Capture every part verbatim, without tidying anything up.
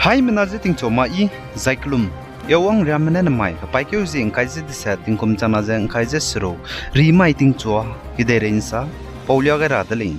Haimena je tingchua ma i, zai kelum. Yawang riamme ne nemai kapaîkeu zie ’ngkai ze deset tingkum changna ze ’ngkai ze seruk, rimai tingchua, kedeirei ’nsa, paulia gai ra de lei.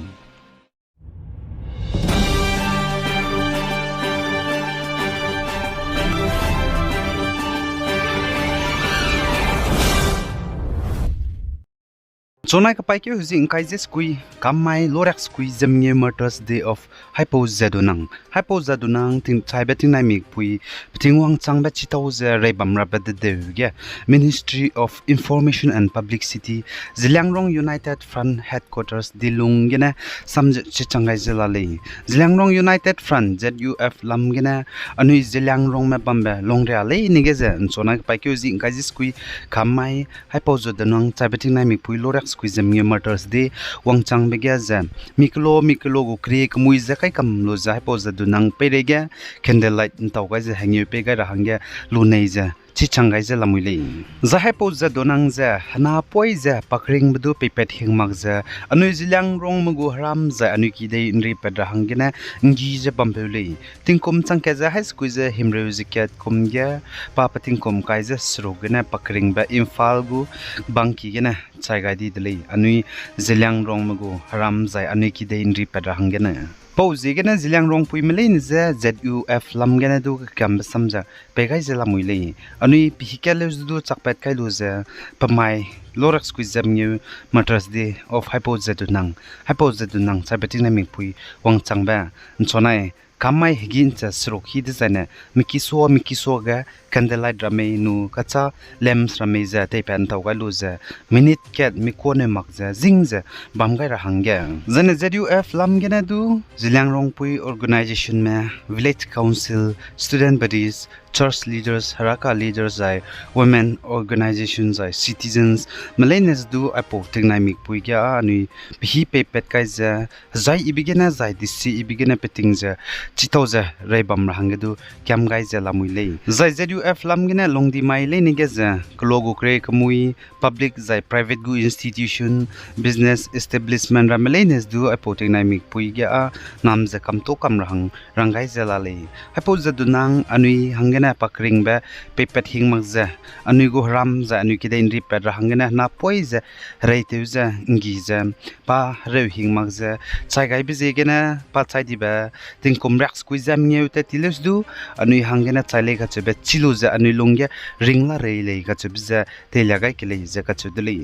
’Nchunai kapaîkeu zie ’ngkai ze sekui, kam mai loriak sekui ze mengeu Martyrs' Day of Haipau Jadonang. Haipau Jadonang ting chaibe tingnai mikpui, peting wangchangbe chitau ze reibam rabe dedeu ge, Ministry of Information and Publicity, Zeliangrong United Front Headquarters Dilung gene, sam ze chichang gai ze la lei. Zeliangrong United Front, Z U F lam gene, anui Zeliangrongme bambe longria leine ge ze, ’nchunai kapaîkeu zie ’ngkai ze sekui, kam mai, Haipau Jadonang chaibe tingnai mikpui loriak sekui ze mengeu Martyrs' Day, wangchangbe ge ze, mi kelo, mi kelo gu krie kemui ze kaikam lu ze Haipau Jadonang peireige, candlelight ’ntau gai ze hengeu pei gai ra hangge, lunei ze, chichang gai ze lamui lei. Zai Haipau Jadonang ze, hena poi ze, pa keringbe du peipat hing mak ze, anui Zeliangrongme gu heram zai anui kidei ’nripat ra hanggene, ’nggi ze bambeu lei. Tingkum changkat ze hai sekui ze himreu ze kat kum ge, pa pe tingkum kai ze seruk gene pa keringbe Imphal gu bangki gene chai gai di de lei, anui Zeliangrongme gu heram zai anui kidei ’nripat ra hanggene. Pau ziegene Zeliangrongpuime leine ze Z U F lam gene du kekambe sam ze pei gai ze lamui lei. Anui pehî kat leu ze du chakpat kai lu ze, pemai loriak sekui ze mengeu Martyrs' Day of Haipau Jadonang, Haipau Jadonang chaibe tingnai mikpui wangchangbe, ’nchunai, kam mai hegî ’nche seruk hî dezaine, miki sua, miki sua ge, candlelight ramme nu kacha, lamps ramme ze teipat ’ntau gai lu ze, minute kat mi kuaneu mak ze, zing ze, bam gai ra hangge. Zaine Z U F lam gene du, Zeliangrongpui organizationme, village council, student bodies, church leaders, heraka leaders zai, women organization zai, citizens, me leine ze du aipau tingnai mikpui ge a anui pehî peipat kai ze, zai ibe gene zai disi ibe gene peting ze, chitau ze reibam ra hangge du kiam gai ze lamui lei. Zai Z U F lam gene lungdi mai leine ge ze, kelo gu kere kemui, public zai private gu institution, business establishment ramme leine ze du aipau tingnai mikpui ge a nam ze kamto kam ra hang rang gai ze la lei. Haipau Jadonang anui hanggene pa keringbe peipat hing mak ze, anui gu heram zai anui kidei ’nripat ra hanggene hena poi ze, hereitew ze, ’nggi ze, pa hereu hing mak ze, chai gaibe ziegene, pa chai dibe, tingkum riak sekui ze mengeu tat ti leu ze du, anui hanggene chai lei kacheube chi lu ze anui lungge ring la rei lei kacheube ze teilia gai ke lei ze kacheu de lei.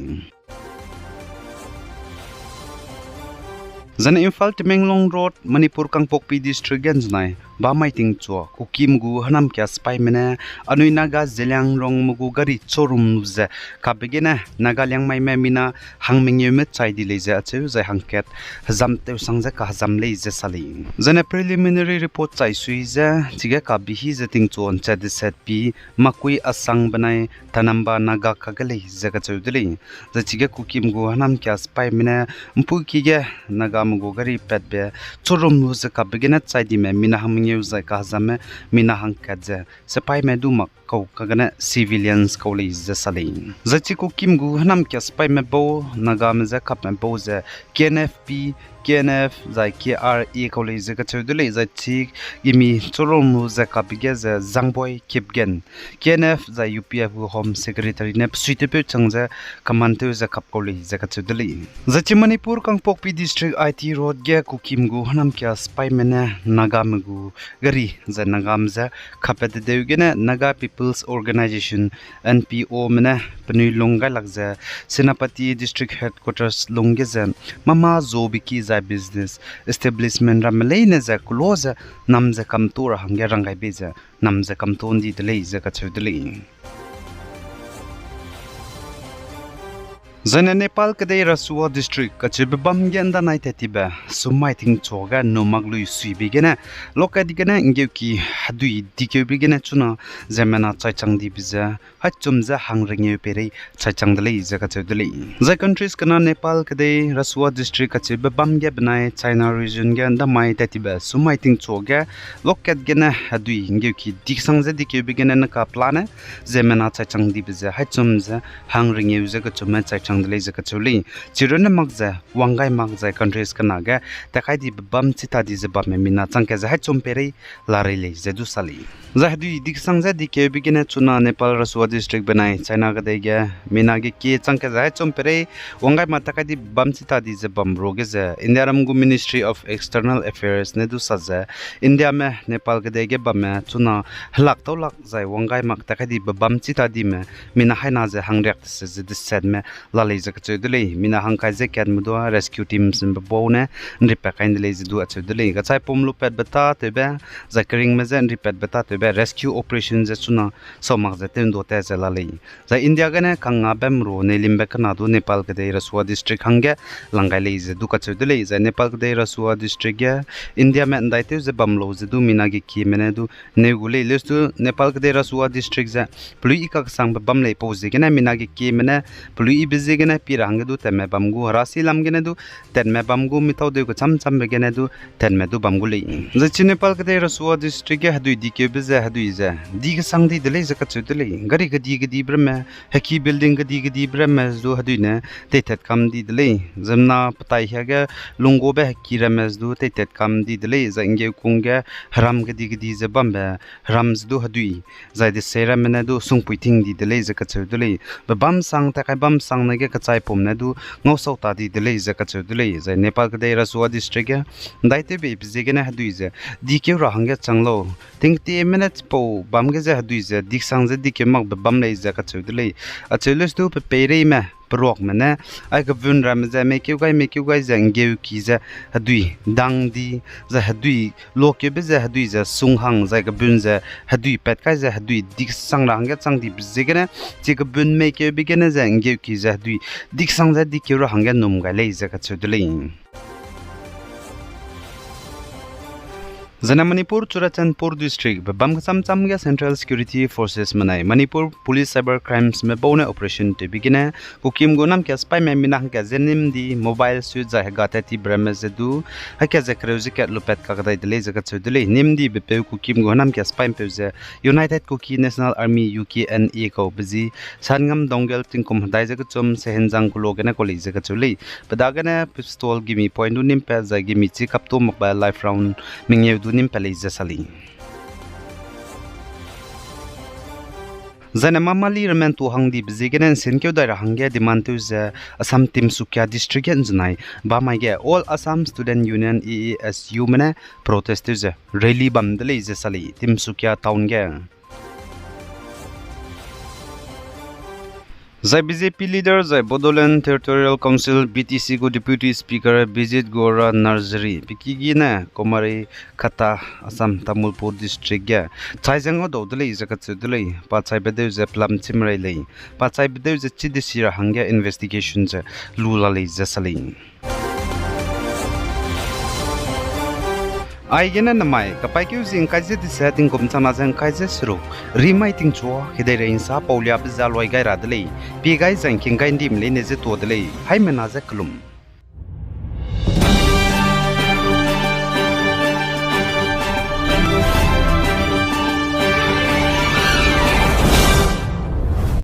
Zaine Imphal Tamenglong Road, Manipur Kangpokpi District ge ’nzenai, bamai tingchua, Kukim gu hênamkia sipaime ne, anui Naga Zeliangrongme gu gari showroom lu ze, kabe gene, Naga Liangmaime mina hangmengeume chai di lei ze acheu zai hangkat, hezam tewsang ze kahezam lei ze sa lei. Zaine preliminary report chai sui ze, chige kabe hî ze tingchua ’nchat deset pi, Makui Asang benai Tanamba Naga kage lei ze kacheu de lei. Zai chige Kukim gu hênamkia sipaime ne, ’mpuiki ge Nagame gu gari patbe, showroom lu ze kabe gene chai dime mina hangmengeu zai kahezamme mina hangkat ze, sipaime du mak kau kagene civilians kau lei ze sa lei. Zai chi Kukim gu hênamkia sipaime bau, Nagame je kapme bau ze, K N F P, K N F zai K R A kau lei ze kacheu de lei, zai chi gimi showroom lu ze kabe ge ze Zangboi Kipgen, K N F zai U P F gu Home Secretary ne pesuitewpeu chang ze command tew ze kap kau lei ze kacheu de lei. Zai chi Manipur Kangpokpi District I T Road ge Kukim gu hênamkia sipaime ne Nagame gu gari zai Nagame je kapbe dedeu gene Naga People's Organisation, N P O me ne penui lung gailak ze Senapati District Headquarters lungge ze mama zobiki zai business establishment ramme leine ze kelo ze nam ze kamto ra hangge rang gai bei ze nam ze kamto ’ndi de lei ze kacheu de lei. Zaine Nepal kedei Rasuwa District kacheube bam ge ’ndanai tat tibe, sum mai tingchua ge numak lui suibe gene, lokat gene ’nggeuki hedui dikeube gene chuna ziemmena chaichang dibe ze, haichum ze hangrengeu peirei chaichang de lei ze kacheu de lei. Zai countries kena Nepal kedei Rasuwa District kacheube bam ge benai China region ge ’ndamai tat tibe sum mai tingchua ge, lokat gene hedui ’nggeuki diksang ze dikeube gene neka pelane, ziemmena chaichang dibe ze, haichum ze hangrengeu ze kachumme chaichang de lei ze kacheu lei. Chirunne mak ze, wang gai mak zai countries kena ge, takai dibe bam chi ta di ze bamme mina chang ke ze haichum peirei la rei lei ze du sa lei. Zai hedui diksang ze dikeube gene chuna Nepal Rasuwa District benai China kedei ge mina ge kie chang ke ze haichum peirei wang gai mak takai dibe bam chi ta di ze bam ruage ze Indiaram gu Ministry of External Affairs ne du sa ze, Indiame Nepal kedei ge bamme chuna helak tau lak zai wang gai mak takai dibe bam chi ta dime mina haina ze hangriak tese ze desetme la lei ze kacheu de lei. Mina hangkai ze katme du rescue teams mbe bau ne nripat kai de lei ze du acheu de lei. Kachaipum lupatbe tâtewbe, zai keringme je nripatbe tâtewbe rescue operation ze chuna sau mak ze tew ndu ta ze la lei. Zai India gene kangngabe mru neilimbe kena du Nepal kedei Rasuwa District hangge lang gai lei ze du kacheu de lei. Zai Nepal kedei Rasuwa District ge Indiame ndaitew ze bam lau ze du mina ge kieme ne du neu gu lei. Lestu Nepal kedei Rasuwa District ze pelui i kaksangbe bam lei pau ziegene mina ge kieme ne pelui ibe ziegene pi ra hangge du tatme bam gu, herasi lam gene du tatme bam gu, mitau deu kecham chambe gene du tatme du bam gu lei. Zai chi Nepal kedei Rasuwa District ge hedui dikeube ze hedui ze di kesang di de lei ze kacheu de lei. Gari kedi kedibe ramme, heki building kedi kedibe ramme du hedui ne teitat kam di de lei. Ziemmena petai hiage lunggobe heki ramme du teitat kam di de lei. Zai nggeu kung ge heram kedi kedi ze bambe heram ze du hedui zai desei ramme ne du sungpui ting di de lei ze kacheu de lei. Pe bam sang takai bam sang ne ge kachaipum ne du ngausau ta di de lei ze kacheu de lei. Zai Nepal kedei Rasuwa District ge ndaitewbe ibe ziegene hedui ze dikeu ra hangge chang lau. Tingtieme ne chipau bam ge ze hedui ze diksang ze dikeu makbe bam lei ze kacheu de lei. Acheu lestu pe peireime, peruakme ne, ai kebun ramme ze meikeu gai meikeu gai ze nggeuki ze hedui dang di, zai hedui luakeube ze hedui ze sunghang zai kebun ze hedui pat kai ze hedui diksang ra hangge chang dibe ziegene, chi kebun meikeube gene ze nggeuki ze hedui diksang ze dikeu ra hangge num gai lei ze kacheu de lei. Zene Manipur Churachandpur District be bam kecham cham ge Central Security Forces menai Manipur Police Cyber Crimesme bau ne operation tewbe gene, Kukim gu namkia sipaime mina hangka ze nim di mobile suit zai hega tat ti breme ze du, heka ze kereu ze kat lupat kakdai de lei ze kacheu de lei. Nim dibe peu Kukim gu namkia sipaipeu ze United Kuki National Army, U K N A kau be zi Sangam Donggel tingkum hedai ze kechum Sehenjang kulo gene kau lei ze kacheu lei. Pe dagene pistol gimi point du nimpat zai gimi chi kaptu makbe live round mengeu du nimpat lei ze sa lei. Zaine mamali ramen tu hang dibe ziegene nsinkeu dai ra hangge demand tew ze Assam Tinsukia District ge nzenai bamai ge All Assam Student Union, A A S U me ne protest tew ze rally bam de lei ze sa lei Tinsukia Town ge. Zai B J P leader zai Bodoland Territorial Council, B T C gu Deputy Speaker Bijit Gaura Narzary pe ki gene Kumari Khatta, Assam Tamulpur District ge chai ze ngau dau de lei ze kacheu de lei. Pa chaibe deu ze pelam chim rei lei. Pa chaibe deu ze chi desi ra hangge investigation ze lu la lei ze sa lei. Aigene namai, kapaîkeu zi ngkai ze dese tingkum changna ze ngkai ze seruk, rimai tingchua, kedeirei nsa pauliabe ze luai gai ra de lei, pie gai zai ngking gai ndime leine ze tuâ de lei, haimena ze kelum.